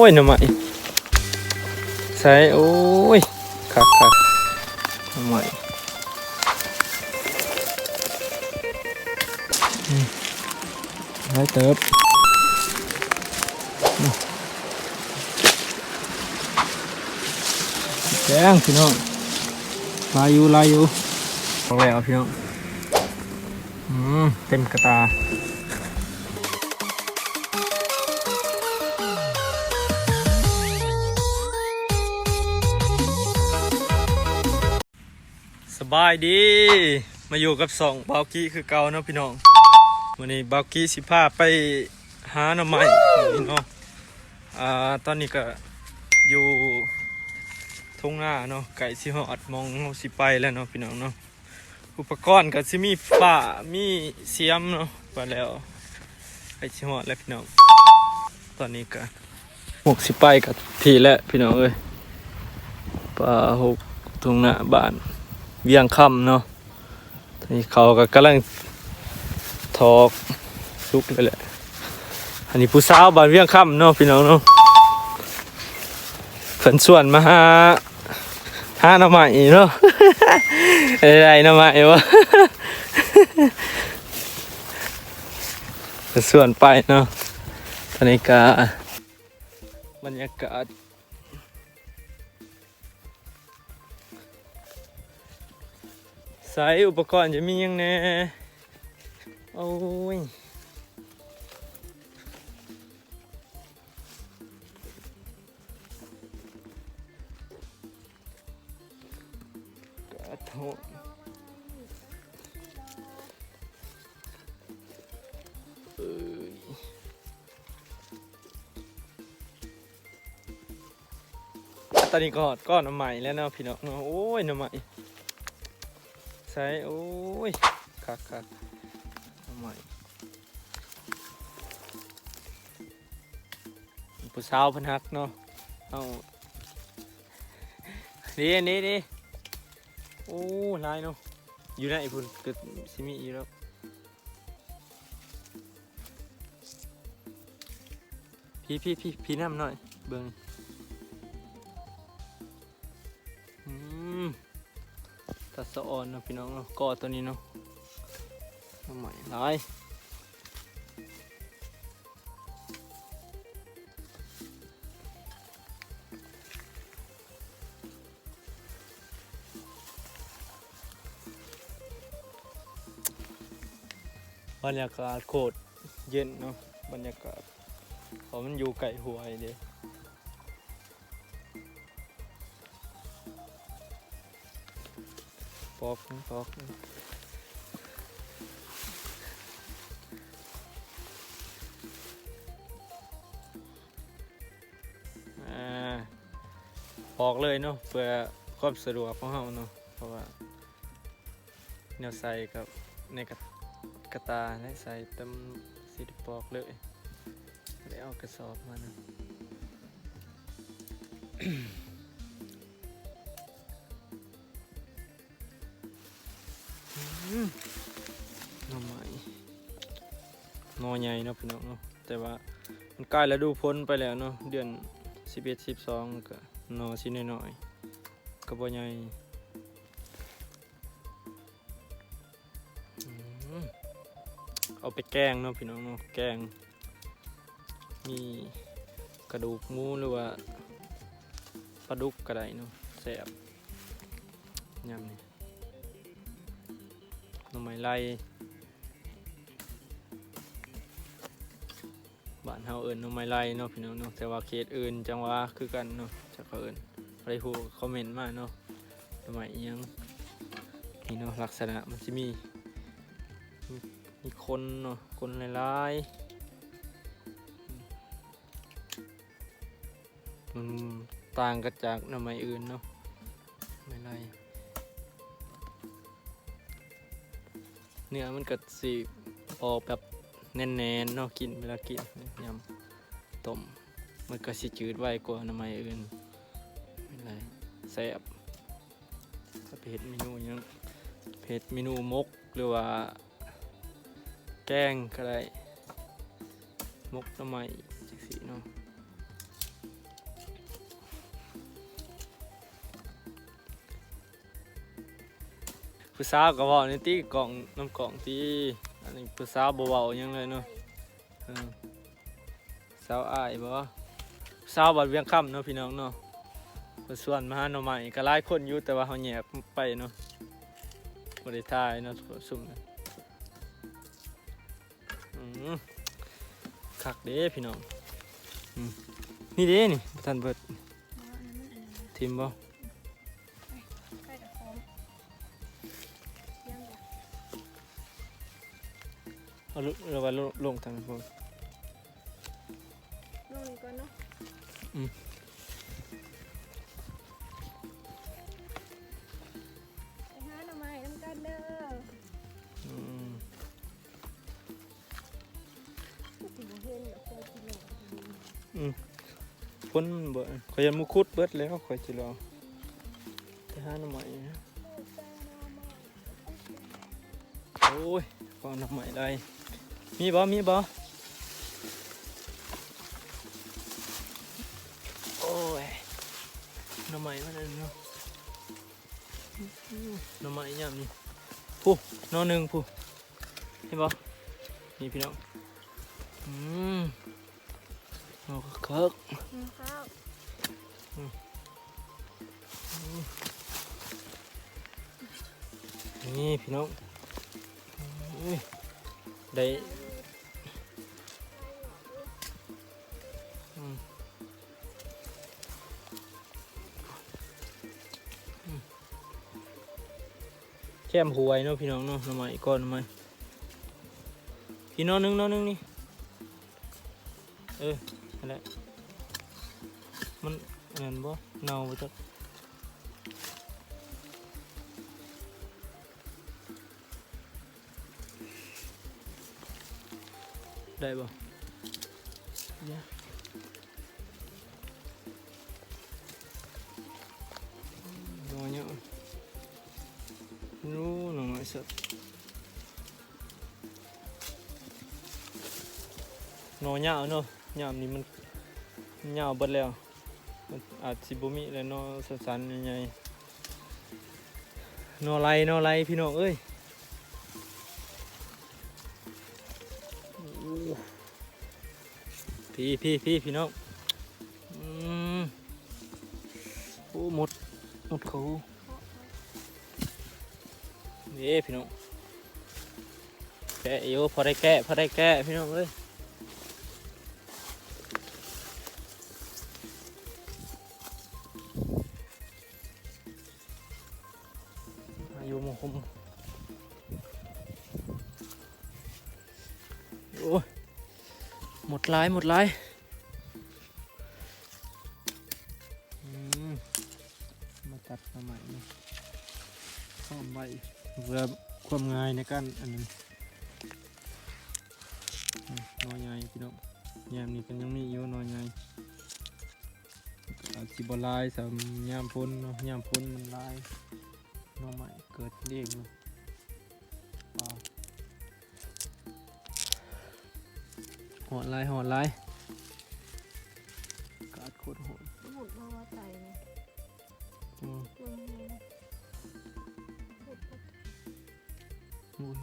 ໂອ້ຍ ໜໍ່ໄມ້ ໃສ່ ໂອ້ຍ ຄັກໆ ໜໍ່ໄມ້ ອືມ ຫຼາຍເຕີບ ອືມ ແກງພີ່ນ້ອງ ຫຼາຍຢູ່ ຫຼາຍຢູ່ ອອກແລ້ວພີ່ນ້ອງ ອືມ ເຕັມກະຕາ. ສະບາຍດີ ມາຢູ່ກັບຊ່ອງບ່າວກີ້ຄືເກົ່າເນາະພີ່ນ້ອງ. ມື້ນີ້ບ່າວກີ້ຊິພາໄປຫາໜໍ່ໄມ້ເນາະ. ອ່າ ຕອນນີ້ກະຢູ່ທົ່ງນາເນາະ ໃກ້ຊິຮອດໝ່ອງເຮົາຊິໄປແລ້ວເນາະພີ່ນ້ອງເນາະ. ອຸປະກອນກະຊິມີປ້າ ມີສຽມເນາະ ວ່າແລ້ວ ໃກ້ຊິຮອດແລ້ວພີ່ນ້ອງ. ຕອນນີ້ກະໝົກຊິໄປກະທີ່ແຫຼະພີ່ນ້ອງເອີຍ ປ່າຫົກ ທົ່ງນາບ້ານວຽງຄຳເນາະ. ຕອນນີ້ເຂົາກະກຳລັງຖອກສຸກແລ້ວແຫຼະ. ອັນນີ້ຜູ້ສາວບ້ານວຽງຄຳເນາະພີ່ນ້ອງເນາະ ເພິ່ນຊວນມາຫາ ຫາໜໍ່ໄມ້ເນາະ ໄດ້ໜໍ່ໄມ້ບໍ່ ເພິ່ນຊວນໄປເນາະ. ຕອນນີ້ກະບັນຍາກາດ ໃສ່ອຸປະກອນຈະມີຫຍັງແດ່? ໂອ້ຍ ກະໂທດ ເອີຍ. ຕອນນີ້ກໍຮອດກ້ອນໜໍ່ໄມ້ແລ້ວເນາະພີ່ນ້ອງເນາະ. ໂອ້ຍ ໜໍ່ໄມ້ໃສ່ ໂອ້ຍ ຄັກໆ ໜໍ່ໄມ້ ຜູ້ສາວເພິ່ນຮັກເນາະ ເອົາ ນີ້ ນີ້ ນີ້ ໂອ້ ຫຼາຍເນາະ ຢູ່ໃນພຸ້ນກໍຊິມີຢູ່ແລ້ວ. ພີ້ ພີ້ ພີ້ ພີ້ ນ້ຳໜ້ອຍ ເບິ່ງ ອືມ ຕາສະອອນເນາະພີ່ນ້ອງເນາະ ກໍຕົວນີ້ເນາະ ໜໍ່ໄມ້ຫຼາຍ. ບັນຍາກາດໂຄດເຢັນເນາະ ບັນຍາກາດ ເພາະມັນຢູ່ໃກ້ຫ້ວຍເດ້. ປອກ ປອກ ອ່າ ປອກເລີຍເນາະ ເພື່ອຄວາມສະດວກຂອງເຮົາເນາະ ເພາະວ່າ ແນວໃສ່ກັບໃນກະ ກະຕ່າ ແລະ ໃສ່ຕຳ ຊິໄດ້ປອກເລີຍ ບໍ່ໄດ້ເອົາກະສອບມານຳ. ອືມ ໜໍ່ໄມ້ ໜໍ່ໃຫຍ່ເນາະພີ່ນ້ອງເນາະ ແຕ່ວ່າມັນກາຍລະດູຝົນໄປແລ້ວເນາະ ເດືອນສິບເອັດ ສິບສອງ ກະໜໍ່ຊິນ້ອຍໆ ກະບໍ່ໃຫຍ່. ອືມ ເອົາໄປແກງເນາະພີ່ນ້ອງເນາະ ແກງ ມີກະດູກໝູ ຫຼືວ່າປາດຸກກະໄດ້ເນາະ ແຊບ ຍາມນີ້. ໜໍ່ໄມ້ໄລ່ ບ້ານເຮົາເອີ້ນໜໍ່ໄມ້ໄລ່ເນາະພີ່ນ້ອງເນາະ ແຕ່ວ່າເຂດອື່ນຈັ່ງວ່າຄືກັນເນາະ ຈັກເຂົາເອີ້ນ ໃຜຮູ້ຄອມເມັນມາເນາະ ໜໍ່ໄມ້ອີ່ຫຍັງ ນີ້ເນາະ ລັກສະນະມັນຊິມີ ມີ ມີຂົນເນາະ ຂົນຫຼາຍໆ ມັນຕ່າງກັນຈາກໜໍ່ໄມ້ອື່ນເນາະ ໜໍ່ໄມ້ໄລ່ ເນື້ອມັນກະຊິອອກແບບແໜ້ນໆເນາະ ກິນ ເວລາກິນຍາມຕົ້ມ ມັນກະຊິຈືດໄວກວ່າໜໍ່ໄມ້ອື່ນ ແມ່ນຫຼາຍ ແຊບ. ເຮັດເມນູຫຍັງ ເຮັດເມນູໝົກ ຫຼືວ່າແກງກະໄດ້ ໝົກໜໍ່ໄມ້ຈັ່ງຊີ້ເນາະ. ຜູ້ສາວກໍເວົ້າໃນຕິ ກ້ອງ ນຳກ້ອງຕິ. ອັນນີ້ຜູ້ສາວບໍ່ເວົ້າຫຍັງເລີຍເນາະ. ເອີ ສາວອ້າຍບໍ່? ສາວວັດວຽງຄຳເນາະພີ່ນ້ອງເນາະ. ເພິ່ນຊວນມາຫາໜໍ່ໄມ້ກໍຫຼາຍຄົນຢູ່ ແຕ່ວ່າເຮົາແຍກໄປເນາະ ບໍ່ໄດ້ຖ່າຍເນາະຊຸມ. ອືມ ຄັກເດ້ພີ່ນ້ອງ. ອືມ ນີ້ເດ້ນີ້ ບໍ່ທັນເບິດ. ບໍ່ ອັນນັ້ນມັນອັນນັ້ນ ຖິ້ມບໍ່? ໄປ ໄປດອກຫອມ ຍັງບໍ່? ເອົາລົງ ເອົາໄວ້ລົງ ລົງທາງພຸ້ນ ລົງນີ້ກ່ອນເນາະ. ອືມ ໄປຫາໜໍ່ໄມ້ນຳກັນເດີ. ອືມ ຄືຊິບໍ່ເຫັນດອກ ຂ້ອຍຊິລອ ອືມ ຄົນບໍ່ ຂ້ອຍຢ້ານໝູຂຸດເບິດແລ້ວ ຂ້ອຍຊິລອໄປຫາໜໍ່ໄມ້. ໂອ້ຍ ພໍໜໍ່ໄມ້ໄດ້ ມີບໍ່ ມີບໍ່? ໂອ້ຍ ໜໍ່ໄມ້ມັນອັນນັ້ນເນາະ. ໜໍ່ໄມ້ຍາມນີ້ ພຸ້ນ ໜໍ່ໜຶ່ງພຸ້ນ ເຫັນບໍ່? ນີ້ພີ່ນ້ອງ ອືມ ເອົາຄັກໆ ອືມ ຄັກ ອືມ ນີ້ພີ່ນ້ອງ ເອີຍ ໄດ້ ອືມ ອືມ ແຄມຫ້ວຍເນາະພີ່ນ້ອງເນາະ. ໜໍ່ໄມ້ກ່ອນ ໜໍ່ໄມ້ ພີ່ນ້ອງ ໜໍ່ໜຶ່ງ ໜໍ່ໜຶ່ງນີ້ ເອີ ຫັ້ນແຫຼະ ມັນອັນນັ້ນບໍ່ ເນົ່າບໍ່ຈັກ. ໄດ້ບໍ່? ໜໍ່ຍາວ ໂອ້ ໜໍ່ນ້ອຍສັດ ໜໍ່ຍາວເນາະ. ຍາມນີ້ມັນຍາວເບິດແລ້ວ ມັນອາດຊິບໍ່ມີແລ້ວເນາະ ສັ້ນໆ ໃຫຍ່ໆ ໜໍ່ໄລ່ ໜໍ່ໄລ່ ພີ່ນ້ອງເອີຍ. ໂອ້ ພີ້ ພີ້ ພີ່ນ້ອງ ອືມ ໂອ້ ມົດ ມົດເຂົ້າ ເດ້ພີ່ນ້ອງ ແກະຢູ່ ພໍໄດ້ແກະ ພໍໄດ້ແກະພີ່ນ້ອງເອີຍ. ອາຍຸມົດຫົ່ມ ໂອ້ຍ ມົດຫຼາຍ ມົດຫຼາຍ. ອືມ ມາຕັດໜໍ່ໄມ້ນີ້ ພ້ອມໄວ້ ເພື່ອຄວາມງ່າຍໃນການອັນນັ້ນ ອືມ ໜໍ່ໃຫຍ່ພີ່ນ້ອງ ຍາມນີ້ກໍຍັງມີຢູ່ໜໍ່ໃຫຍ່ ອາດຊິບໍ່ຫຼາຍສ່ຳຍາມຝົນເນາະ ຍາມຝົນມັນຫຼາຍ ໜໍ່ໄມ້ເກີດເອງເນາະ. ວ້າວ ຮ້ອນຫຼາຍ ຮ້ອນຫຼາຍ ອາກາດໂຄດຮ້ອນ ໝົດບໍ່ວ່າໄຕນີ້ ອືມ ເບິ່ງແຮງ ໂອ້ຍ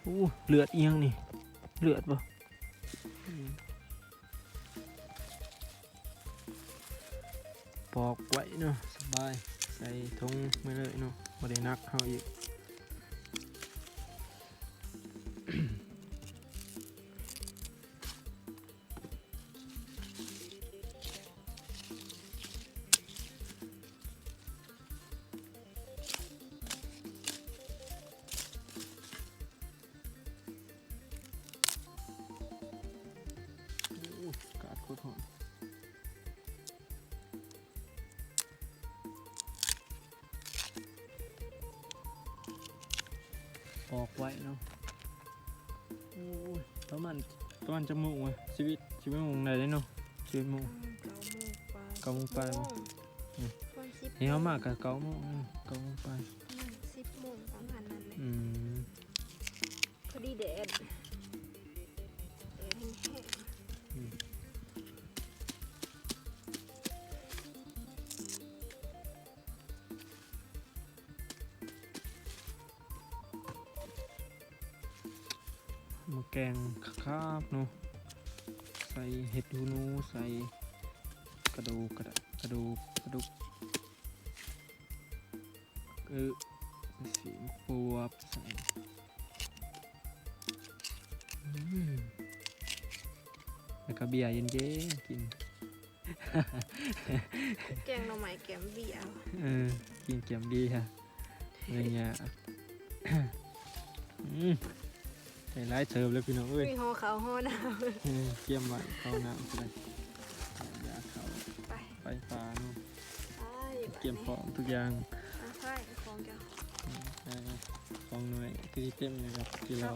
ໂອ້ ເລືອດອີ່ຫຍັງນີ້ ເລືອດບໍ່? ປອກໄວ້ເນາະ ສະບາຍ ໃສ່ຖົງໄວ້ເລີຍເນາະ ບໍ່ໄດ້ໜັກເຮົາອີກ. ໂອ້ ອາກາດໂຄດຮ້ອນ ປອກໄວ້ເນາະ. ໂອ້ຍ ປະມານ ປະມານຈັກໂມງວະ? ສິບເອັດ ສິບເອັດໂມງໄດ້ເດເນາະ ສິບເອັດໂມງ ອືມ ເກົ້າໂມງປາຍ ເກົ້າໂມງປາຍ ສິບໂມງ ອືມ ປະມານສິບໂມງ ນີ້ເຮົາມາກໍເກົ້າໂມງ ອືມ ເກົ້າໂມງປາຍ ປະມານສິບໂມງປະມານນັ້ນແຫຼະ ອືມ ພໍດີແດດ ແດດແຮງໆ ອືມ ມາແກງຄັກໆເນາະ ໃສ່ເຫັດຫູໜູ ໃສ່ກະດູກ ກະ ກະດູກ ກະດູກ ເອີ ຊິບວບໃສ່ ອືມ ແລ້ວກໍເບຍເຢັນໆກິນ ແກງໜໍ່ໄມ້ແກມເບຍ ເອີ ກິນແກມເບຍ ເລີຍຍາກ ອືມ ໄດ້ຫຼາຍເຕີບແລ້ວພີ່ນ້ອງເອີຍ ມີຫໍ່ເຂົ້າຫໍ່ນ້ຳ ເອີ ກຽມໄວ້ເຂົ້ານ້ຳກໍໄດ້ ຢາເຂົ້າ ໄປ ໄປປ່າເນາະ ໄປ ກຽມພ້ອມທຸກຢ່າງ ອ່ະ ໄປ ຂອງເຈົ້າ ເອີ ຂອງໜ້ອຍຄືຊິເຕັມຢູ່ດອກ ກິນແລ້ວ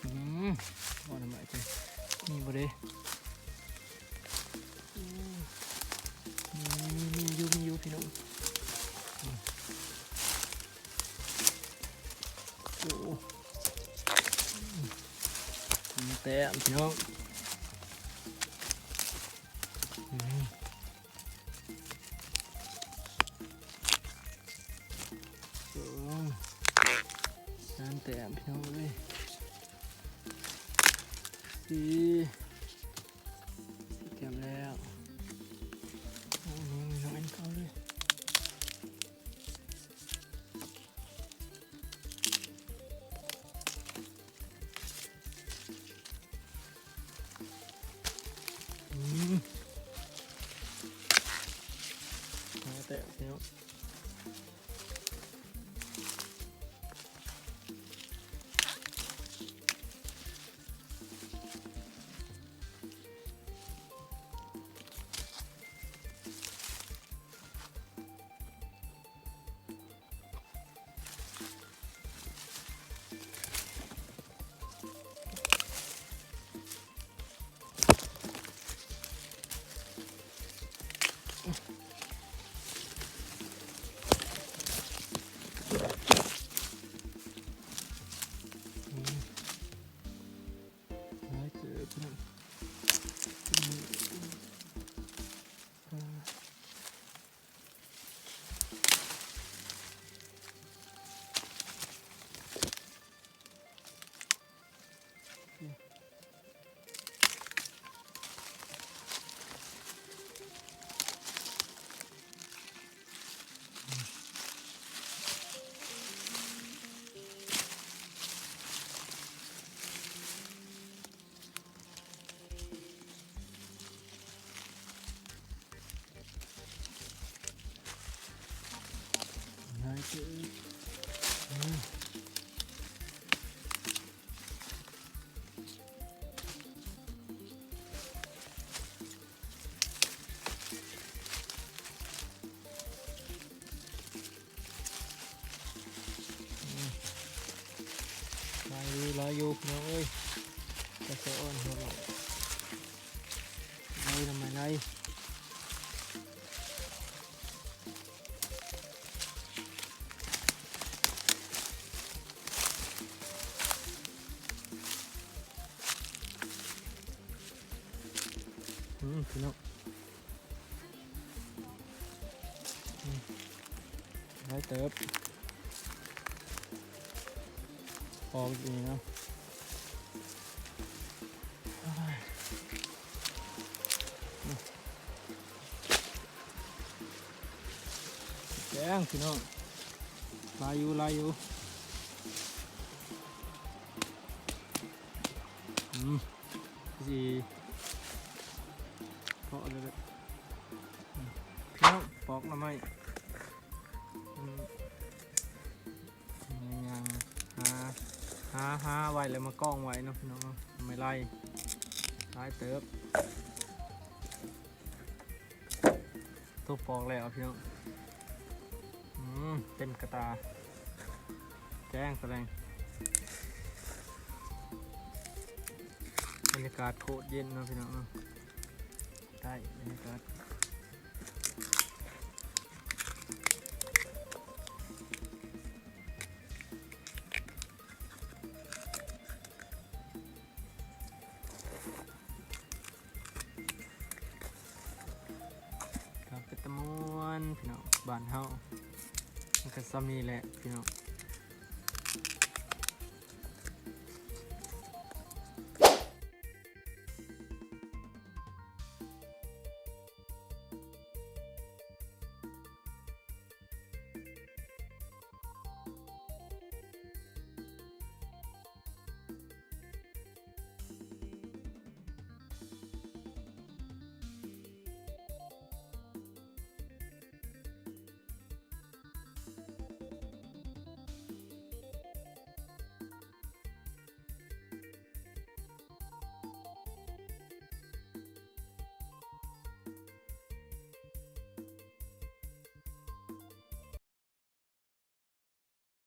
ອືມ ບໍ່ນຳໄມ້ເດ້ ມີບໍ່ເດ້ ອືມ ມີ ມີ ມີຢູ່ ມີຢູ່ພີ່ນ້ອງ ອືມ ໂອ້ ອືມ ມີແຕ້ມພີ່ນ້ອງ ອືມ ສອງ ສາມແຕ້ມພີ່ນ້ອງເອີຍ ສີ່ ສີ່ແຕ້ມແລ້ວ ໂອ້ ນ້ອຍໆເຂົ້າເລີຍ ອືມ ຫ້າແຕ້ມແລ້ວ ຫຼາຍເຕີບພີ່ນ້ອງ ຫຼາຍຢູ່ ຫຼາຍຢູ່ພີ່ນ້ອງເອີຍ ກະສະອອນຫົວເນາະ ໄລ່ນຳໄມ້ໄລ່ ອືມ ພີ່ນ້ອງ ອືມ ຫຼາຍເຕີບ ອອກຢູ່ນີ້ເນາະ ແກງພີ່ນ້ອງ ຫຼາຍຢູ່ ຫຼາຍຢູ່ ອືມ ຊິເພາະເລີຍ ອືມ ພີ່ນ້ອງ ປອກໜໍ່ໄມ້ ອືມ ຍ່າງຫາ ຫາ ຫາໄວ້ແລ້ວມາກອງໄວ້ເນາະ ພີ່ນ້ອງເນາະ ໄມ້ໄລ່ ຫຼາຍເຕີບ ໂຕປອກແລ້ວພີ່ນ້ອງ ອືມ ເຕັມກະຕາ ແຈ້ງສະແດງ ບັນຍາກາດໂຄດເຢັນເນາະ ພີ່ນ້ອງເນາະ ໄດ້ບັນຍາກາດ ກໍເປັນຕາມ່ວນພີ່ນ້ອງ ບ້ານເຮົາມັນກໍສ່ຳນີ້ແຫຼະພີ່ນ້ອງ.